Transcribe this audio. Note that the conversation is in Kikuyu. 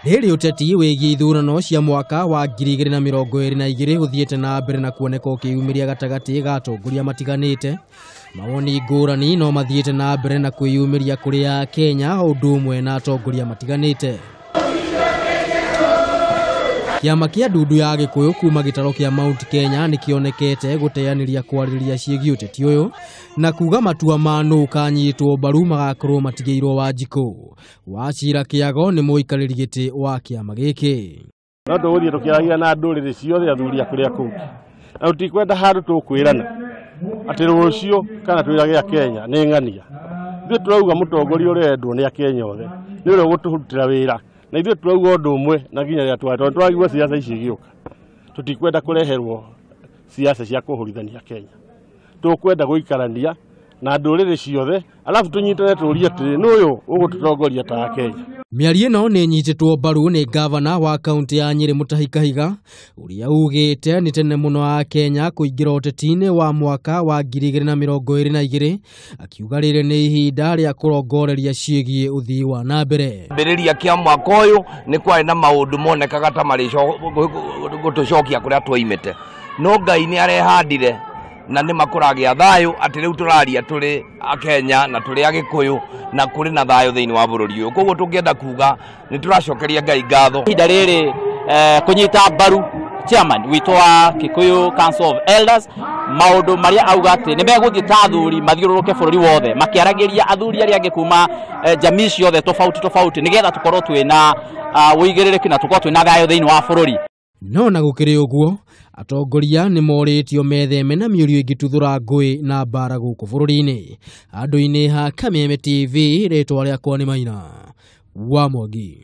Rĩrĩ ũteti wĩgiĩ ithurano cia mwaka wa 2022 ũthiĩte na mbere na kuoneka ũkĩyumĩria gatagatĩ ga atongoria matiganĩte. Mawoni ngũrani no mathiĩte na mbere na kwĩyumĩria kũrĩ Akenya o ũndũ ũmwe na atongoria matiganĩte. Kĩama kĩa ndundu ya Gĩkũyũ kuma gĩtaro kĩa Mount Kenya nĩkĩonekete gũteanĩria kwarĩrĩria ciĩgiĩ ũteti ũyũ na kuga matua ma nũ ũkanyitwo mbaru magakorwo matigĩirwo Wanjikũ. Wachira Kĩago nĩ mũikarĩri gĩtĩ wa kĩama gĩkĩ. No tũgũthiĩ tũkĩaragia na ndũrĩrĩ ciothe athuri a kũrĩa kũngĩ, na tũtikwenda handũ tũkwĩrana atĩ rũciũ kana twĩrage Akenya nĩ ng'ania. Ithuĩ tũrauga mũtongoria ũrendwo nĩ Akenya othe nĩ ũrĩa ũgũtũrutĩra wĩra, na ithuĩ tũrauga ũndũ ũmwe na nginya rĩrĩa tondũ tũraigua siasa ici igĩũka, tũtikwenda kũreherwo siasa cia kũhũrithania Kenya. Tũkwenda gũikarania na ndũrĩrĩ ciothe, alafu tũnyitane tũrie atĩrĩ, nũ ũyũ ũgũtũtongoria ta Akenya. Mĩario ĩno nĩ ĩnyitĩtwo mbaru nĩ gavana wa kaunti ya Nyĩrĩ Mutahi Kahiga ũrĩa ugĩte nĩ tene mũno Akenya kũingĩra ũteti-inĩ wa mwaka wa 2022, akiuga rĩrĩ nĩ ihinda rĩa kũrongoreria ciĩgiĩ ũthii wa na mbere. Mbĩrĩria kĩa mwaka ũyũ nĩ kwarĩ na maũndũ monekaga ta marĩ gũtũcokia kũrĩa twoimĩte, no Ngai nĩ arehandire na nĩ makũragĩa thayũ atĩ rĩu tũraria tũrĩ Akenya na tũrĩ Agĩkũyũ na kũrĩ na thayũ thĩinĩ wa bũrũri ũyũ. Koguo tũngĩenda kuga nĩ tũracokeria Ngai ngatho. Ihinda rĩrĩ kũnyita mbaru chairman witũ wa Kikuyu Council of Elders maũndũ marĩa auga atĩ nĩ megũthiĩ ta athuri mathiũrũrũke bũrũri wothe makĩaragĩria athuri arĩa angĩ kuma jamii ciothe tofauti tofauti nĩgetha tũkorwo twĩna ũigĩrĩrĩki na tũkorwo twĩna thayũ thĩinĩ wa bũrũri. No na gũkĩrĩ ũguo, atongoria nĩ morĩtio metheme na mĩũrio ĩngĩtuthũra ngũĩ na mbara gũkũ bũrũri-inĩ. Andũ-inĩ ha Kameme TV, rĩtwa rĩakwa nĩ Maina wa Mwangi.